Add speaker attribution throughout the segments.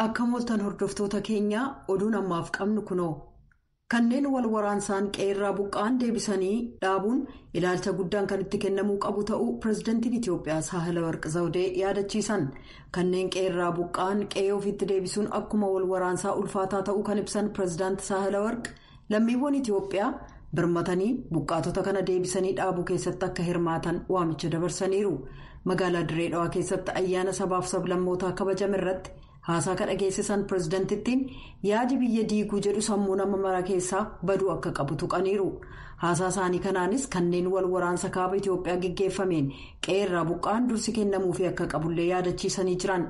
Speaker 1: Akka mooltan hordoftoota keenyaa, oduun ammaaf qabnu kunoo. Kanneen wal waraansaan qe'eerraa buqqa'an deebisanii dhaabuun ilaalcha guddaan kan itti kennamuu qabu ta'uu pirezidantiin Itiyoophiyaa Saahilawarq Zawudee yaadachiisan. Kanneen qe'eerraa buqqa'an qe'ee ofiitti deebisuun akkuma wal waraansaa ulfaataa ta'uu kan ibsan pirezidaanti Saahilawarq, lammiiwwan Itiyoophiyaa birmatanii buqqaatota kana deebisanii dhaabuu keessatti akka hirmaatan waamicha dabarsaniiru. Magaalaa Diree Dhawaa keessatti ayyaana sabaaf sablammootaa kabajame irratti haasaa kan dhageessisan pireezidantittiin, yaadi biyya diiguu jedhu sammuu nama mara keessaa baduu akka qabu tuqaniiru. Haasaa isaanii kanaanis kanneen wal waraansa kaaba Itiyoophiyaa geggeeffameen qe'eerraa buqqa'an dursi kennamuufi akka qabullee yaadachiisanii jiran.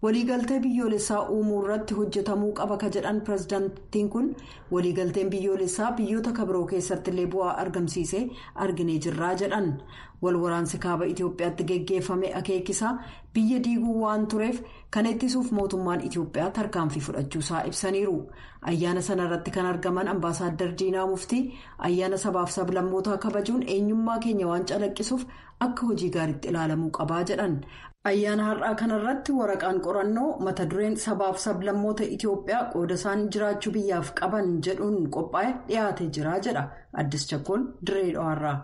Speaker 1: Waliigaltee biyyoolessaa uumuu irratti hojjetamuu qaba ka jedhan pireezidantittiin kun, waliigalteen biyyoolessaa biyyoota kabiroo keessatti illee bu'aa argamsiisee arginee jirraa jedhan. Wal waraansi kaaba Itiyoophiyaatti geggeeffame akeekisaa biyya diiguu waan tureef, kana ittisuuf mootummaan Itiyoophiyaa tarkaanfii fudhachuusaa ibsaniiru. Ayyaana sana irratti kan argaman Ambaasaaddar Diinaa Muftii, ayyaana sabaaf sablammootaa kabajuun eenyummaa keenya waan calaqqisuuf akka hojii gaariitti ilaalamuu qabaa jedhan. Ayyaana har'aa kanarratti waraqaan qorannoo mata dureen "Sabaaf sablammoota Itiyoophiyaa qooda isaan jiraachuu biyyaaf qaban" jedhuun qophaa'e dhiyaatee jira jedha Addis Chakkoon Diree Dhawaarraa.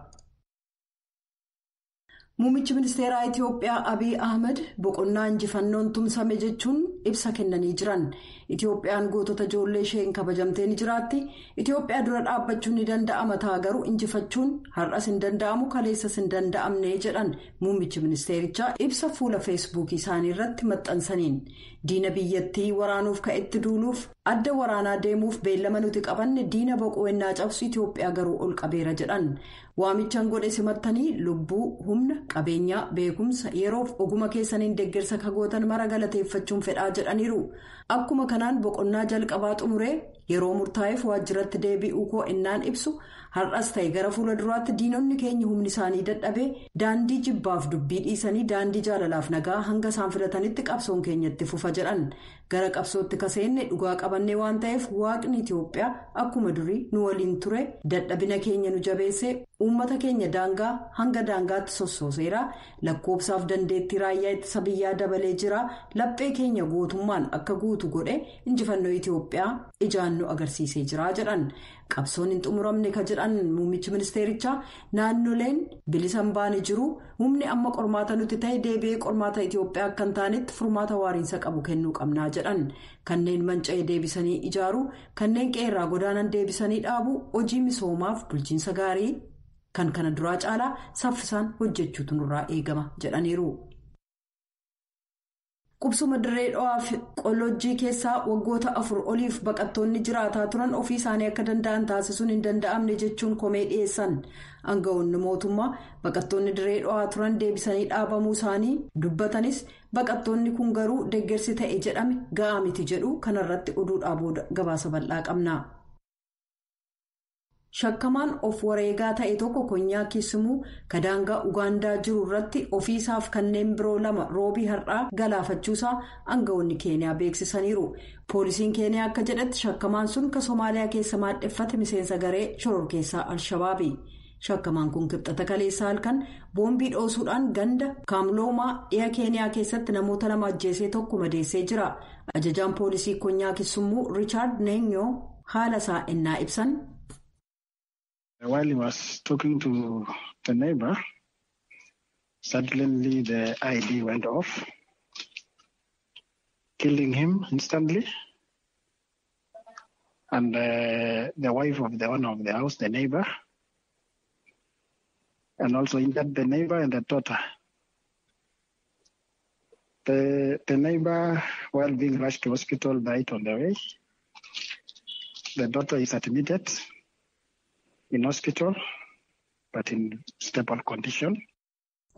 Speaker 1: Muummichi ministeeraa Itiyoophiyaa Abiy Ahmed boqonnaa injifannoon tumsame jechuun ibsa kennanii jiran. Itiyoophiyaan gootota ijoollee isheen kabajamtee ni jiraatti. Itiyoophiyaa dura dhaabbachuun ni danda'ama ta'a, garuu injifachuun har'as hin danda'amu, kaleessas hin danda'amne jedhan muummichi ministeerichaa ibsa fuula Feesbuukii isaanii irratti maxxansaniin. Diina biyyattii waraanuuf ka'etti duuluuf, adda waraanaa deemuuf beellama nuti qabanne diina boqoo ennaa cabsu, Itiyoophiyaa garuu ol qabeera jedhan. Waamichaan godhe simattanii lubbuu, humna, qabeenyaa, beekumsa, yeroof oguma keessaniin deeggarsa kagootan mara galateeffachuun fedhaa jedhaniiru. Akkuma kanaan boqonnaa jalqabaa xumuree yeroo murtaa'eef waajjiratti deebi'uu koo innaan ibsu, har'as ta'e gara fuula duraatti diinonni keenya humni isaanii dadhabee daandii jibbaaf dubbii dhiisanii daandii jaalalaaf nagaa hanga isaan filatanitti qabsoon keenyatti fufa jedhan. Gara qabsootti kaseenne dhugaa qabannee waan ta'eef, Waaqni Itiyoophiyaa akkuma durii nu waliin ture, dadhabina keenya nu jabeesse, uummata keenya daangaa hanga daangaatti sossooseera, lakkoobsaaf dandeettii raayyaa ittisa biyyaa dabalee jira, laphee keenya gootummaan akka guutu godhe, injifannoo Itiyoophiyaa ijaan nu agarsiisee jira jedhan. Qabsoon hin xumuramne ka jedhan muummichi ministeerichaa, naannoleen bilisa hin baane jiru, humni amma qormaata nuti ta'e deebi'ee qormaata Itiyoophiyaa akka hin taanetti furmaata waariinsa qabu kennuu qabnaa jedhan. Kanneen manca'e deebisanii ijaaruu, kanneen qe'eerraa godaanan deebisanii dhaabuu, hojii misoomaaf bulchiinsa gaarii kan kana duraa caalaa saffisaan hojjechuutu nurraa eegama jedhaniiru. Qubsuma Dirree Dhawaa fi Qolojjii keessaa waggoota 4 oliif baqattoonni jiraataa turan ofii isaanii akka danda'an taasisuun hin danda'amne jechuun komee dhiyeessan. Aangawoonni mootummaa baqattoonni Dirree Dhawaa turan deebisanii dhaabamuu isaanii dubbatanis, baqattoonni kun garuu deeggarsi ta'e jedhame ga'aa miti jedhu. Kanarratti oduudhaa booda gabaasa bal'aa qabna. Shakkamaan of wareegaa ta'e tokko konyaa Kisimuu kadaangaa Ugaandaa jiru irratti ofiisaaf kanneen biroo lama Roobii har'aa galaafachuusaa aangawoonni Keeniyaa beeksisaniiru. Poolisiin Keeniyaa akka jedhetti, shakkamaan sun ka Soomaaliyaa keessa maadheffate miseensa garee shororkeessaa Alshabaabi. Shakkamaan kun Kibxata kaleessaa halkan boombii dhoosuudhaan ganda Kaamloomaa dhiya Keeniyaa keessatti namoota lama ajjeesee tokko madeessee jira. Ajajaan poolisii konyaa Kisumuu Riichaard Neenyoo haala isaa ennaa ibsan.
Speaker 2: While he was talking to the neighbor, suddenly the IED went off, killing him instantly. And the wife of the owner of the house, the neighbor, and also injured the neighbor and the daughter. The neighbor, while being rushed to hospital, died on the way. The daughter is admitted in hospital, but in stable condition.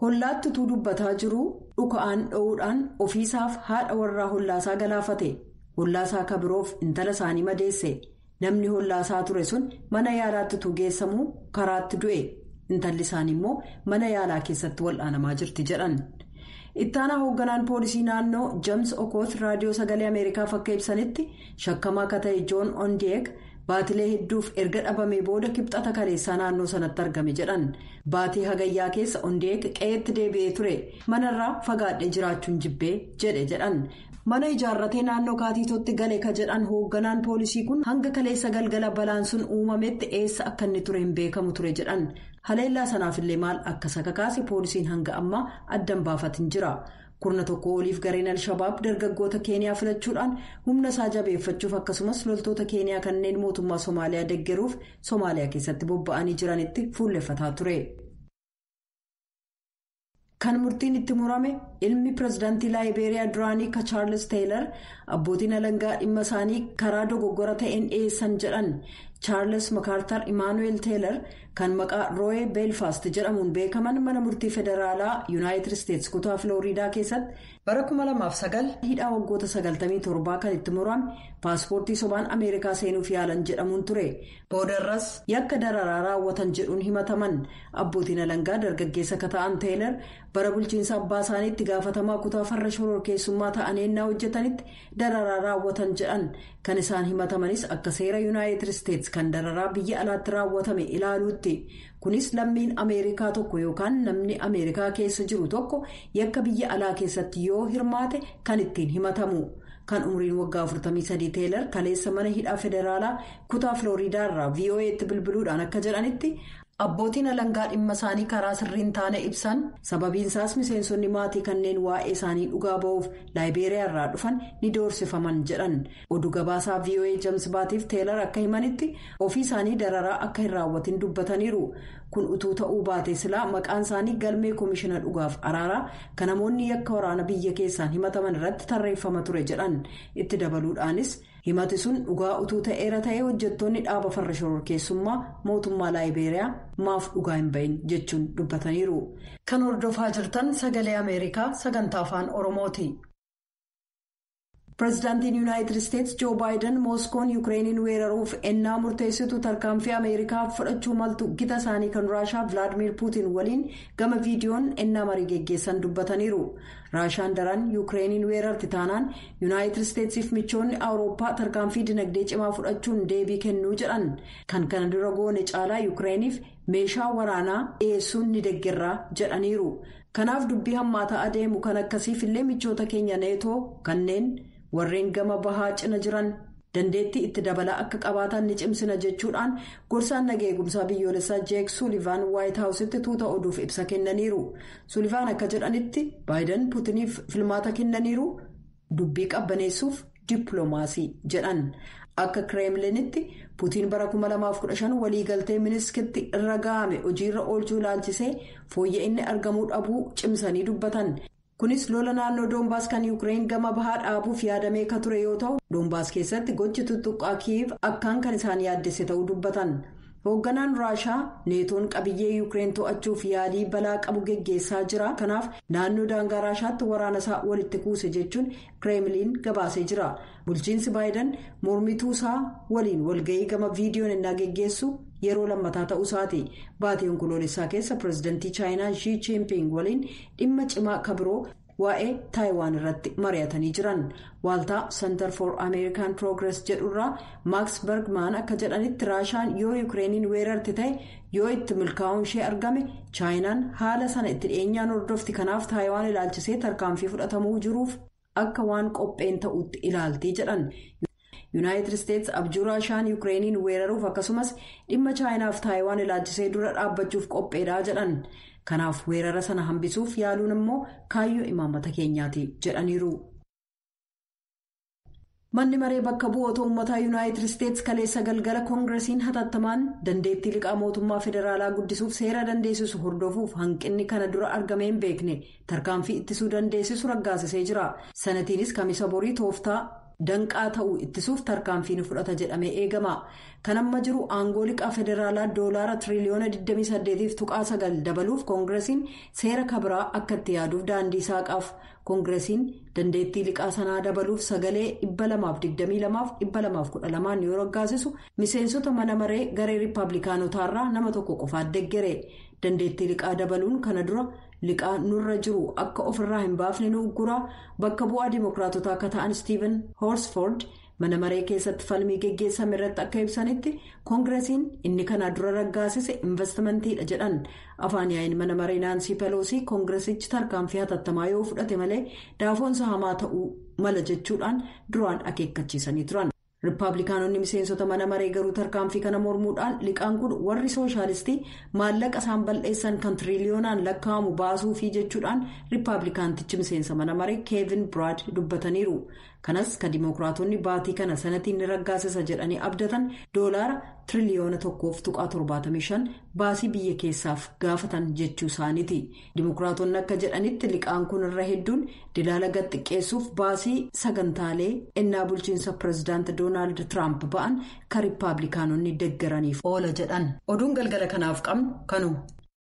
Speaker 1: Hollaatti utuu dubbataa jiru dhuka'aan dho'uudhaan ofiisaaf haadha warraa hollaasaa galaafate. Hollaasaa kabiroof intala isaanii madeesse. Namni hollaasaa ture sun mana yaalaatti utuu geessamuu karaatti du'e. Intalli isaanii immoo mana yaalaa keessatti wal'aanamaa jirti jedhan. Ittaanaa hoogganaan poolisii naannoo James Okoot Raadiyoo Sagalee Ameerikaaf akka ibsanitti, shakkamaa akka ta'e Joon Ondiyeeg baatilee hedduuf erga dhabamee booda Kibxata kaleessaa naannoo sanatti argame jedhan. Baatii Hagayyaa keessa Ondiyeeg qe'eetti deebi'ee ture. Manarraa fagaadhee jiraachuun jibbee jedhe jedhan. Mana ijaarratee naannoo Kaatiitootti gale ka jedhan hoogganaan poolisii kun hanga kaleessa galgala balaan sun uumametti eessa akka inni ture hin beekamu ture jedhan. Haleellaa sanaafillee maal akka sakakaase poolisiin hanga ammaa addan baafatin jira. Kurna tokko oliif gareen Alshabaab dargaggoota Keeniyaa filachuudhaan humna isaa jabeeffachuuf akkasumas loltoota Keeniyaa kanneen mootummaa Somaaliyaa deggeruuf Somaaliyaa keessatti bobba'anii jiranitti fuulleffataa ture. Kan murtiin itti murame ilmi pirezidaantii Laayibeeriyaa duraanii ka Chaarlis Teelar abbootiin alangaa dhimma isaanii karaa dogoggora ta'een dhiyeessan jedhan. Chaarlis Makaartar Imaanuweel Teelar kan maqaa Rooye Beelfaast jedhamuun beekaman mana murtii federaalaa Yuunaayitid Isteetsi kutaa Filooriidaa keessatti bara 2009 hidhaa waggoota 97 kan itti murame paaspoortii sobaan Ameerikaa seenuuf yaalan jedhamuun ture. Boodarras yakka dararaa raawwatan jedhuun himataman. Abbootiin alangaa dargaggeessa akka ta'an Teelar bara bulchiinsa abbaa isaaniitti gaafatamaa kutaa farra shororkeessummaa ta'an ennaa hojjetanitti dararaa raawwatan jedhan. Kan isaan himatamanis akka seera Yuunaayitid Isteetsi kan dararaa biyya alaatti raawwatame ilaaluutti. Kunis lammiin Ameerikaa tokko yookaan namni Ameerikaa keessa jiru tokko yakka biyya alaa keessatti yoo hirmaate kan ittiin himatamu. Kan umriin waggaa 43 Teelar kaleessa mana hidhaa federaalaa kutaa Filooriidaa irraa VOA'tti bilbiluudhaan akka jedhanitti abbootiin alangaa dhimma isaanii karaa sirriin taane ibsan, sababiin isaas miseensonni maatii kanneen waa'ee isaanii dhugaa ba'uuf Laayibeeriyaa irraa dhufan ni doorsifaman jedhan. Oduu gabaasaa VOA James Baatiif Teelar akka himanitti ofii isaanii dararaa akka hin raawwatin dubbataniiru. Kun utuu ta'uu baate silaa maqaan isaanii galmee koomishina dhugaaf araaraa kan namoonni yakka waraana biyya keessaan himataman irratti tarreeffama ture jedhan. Itti dabaluudhaanis, himati sun dhugaa utuu ta'eera ta'ee hojjettoonni dhaaba farra shororkeessummaa mootummaa Laayibeeriyaa maaf dhugaa hin bahin jechuun dubbataniiru. Kan hordofaa jirtan Sagalee Ameerikaa sagantaa Afaan Oromooti. Pireezidaantiin Yuunaayitid Isteetsi Joo Baayiden Mooskoon Yukireeniin weeraruuf ennaa murteessitu tarkaanfii Ameerikaa fudhachuu maltu gita isaanii kan Raashaa Vilaadimir Puutiin waliin gama viidiyoon ennaa marii geggeessan dubbataniiru. Raashaan daran Yukireeniin weerarti taanaan Yuunaayitid Isteetsiif michoonni Awurooppaa tarkaanfii dinagdee cimaa fudhachuun deebii kennuu jedhan. Kan kana dura goone caalaa Yukireeniif meeshaa waraanaa dhiyeessuun ni deeggarraa jedhaniiru. Kanaaf dubbii hammaataa adeemu kan akkasiif illee michoota keenya Neetoo kanneen warreen gama bahaa cina jiran dandeettii itti dabalaa akka qabaatan ni cimsina jechuudhaan gorsaan nagaa eegumsaa biyyoolessaa Jeek Suulivaan Waayit Haawusitti tuuta oduuf ibsa kennaniiru. Suulivaan akka jedhanitti Baayiden Puutiniif filmaata kennaniiru, dubbii qabbaneessuuf dippiloomaasii jedhan. Akka Kireemlinitti Puutiin bara 2015 waliigaltee Miniskitti irra ga'ame hojiirra oolchuu ilaalchisee fooyya'inni argamuu dhabuu cimsanii dubbatan. Kunis lola naannoo Doombaas kan Yuukireen gama bahaa dhaabuuf yaadamee ka ture yoo ta'u, Doombaas keessatti gochi tuttuqqaa Kiiv akkaan kan isaan yaaddesse ta'uu dubbatan. Hoogganaan Raashaa Neetoon qabiyyee Yuukireen to'achuuf yaalii balaa qabu geggeessaa jira, kanaaf naannoo daangaa Raashaatti waraana isaa walitti kuuse jechuun Kireemliin gabaasee jira. Bulchiinsi Baayiden mormituu isaa waliin walga'ii gama viidiyoon innaa geggeessu yeroo lammataa ta'uu isaati. Baatee Onkoloolessaa keessa pireezidantii Chaayinaa Xi Jinping waliin dhimma cimaa kabiroo waa'ee Taayiwaan irratti mari'atanii jiran. Waaltaa Center for American Progress jedhurraa Maaks Bergman akka jedhanitti, Raashaan yoo Yukireeniin weerarte ta'e, yoo itti milkaa'uun ishee argame, Chaayinaan haala sana itti dhiyeenyaan hordofti, kanaaf Taayiwaan ilaalchisee tarkaanfii fudhatamuu jiruuf akka waan qopheen ta'utti ilaaltii jedhan. Yuunaayitid Isteetsi abjuu Raashaan Yukireeniin weeraruuf akkasumas dhimma Chaayinaaf Taayiwaan ilaalchisee dura dhaabbachuuf qopheedha jedhan. Kanaaf weerara sana hambisuuf yaaluun immoo kaayyoo imaammata keenyaati jedhaniiru. Manni maree bakka bu'oota uummataa Yuunaayitid Isteetsi kaleessa galgala koongiresiin hatattamaan dandeettii liqaa mootummaa federaalaa guddisuuf seera dandeessisu hordofuuf hanqinni kana dura argamee hin beekne tarkaanfii ittisuu dandeessisu raggaasisee jira. Sanatiinis Kamisa borii tooftaa danqaa ta'uu ittisuuf tarkaanfii ni fudhata jedhamee eegama. Kan amma jiru aangoo liqaa federaalaa doolaara tiriliyoona 28.9 dabaluuf koongiresiin seera kabiraa akka itti yaaduuf daandii saaqaaf. Koongiresiin dandeettii liqaa sanaa dabaluuf sagalee 222 yoo raggaasisu, miseensota mana maree garee Riippaabilikaanotaarraa nama tokko qofaat deeggere. Dandeettii liqaa dabaluun kana dura liqaa nurra jiru akka ofirraa hin baafne nu ugguraa. Bakka bu'aa Dimookiraatotaa akka ta'an Steven Horsford mana maree keessatti falmii geggeessame irratti akka ibsanitti, koongiresiin inni kana dura raggaasise investimantiidha jedhan. Afaan yaa'iin mana maree Naansii Peloosii koongiresichi tarkaanfii hatattamaa yoo fudhate malee daafoonsa hamaa ta'uu mala jechuudhaan duraan akeekkachiisanii turan. Riippaabilikaanonni miseensota mana maree garuu tarkaanfii kana mormuudhaan liqaan kun warri sooshaalistii maallaqa isaan bal'eessan kan tiriiliyoonaan lakkaa'amu baasuufi jechuudhaan riippaabilikaantichi miseensa mana maree Keevin Biraad dubbataniiru. Kanas kan dimookiraatonni baatii kana sanatiin ni raggaasisa jedhanii abdatan doolaara tiriliyoona 1.75 baasii biyya keessaaf gaafatan jechuu isaaniiti. Dimookiraatonni akka jedhanitti liqaan kun irra hedduun dilaala gad xiqqeessuuf baasii sagantaalee ennaa bulchiinsa pireezidaanti Doonaald Tiraamp ba'an kan riippaabilikaanonni deggeraniif oola jedhan. Oduun galgala kanaaf qabnu kanuma.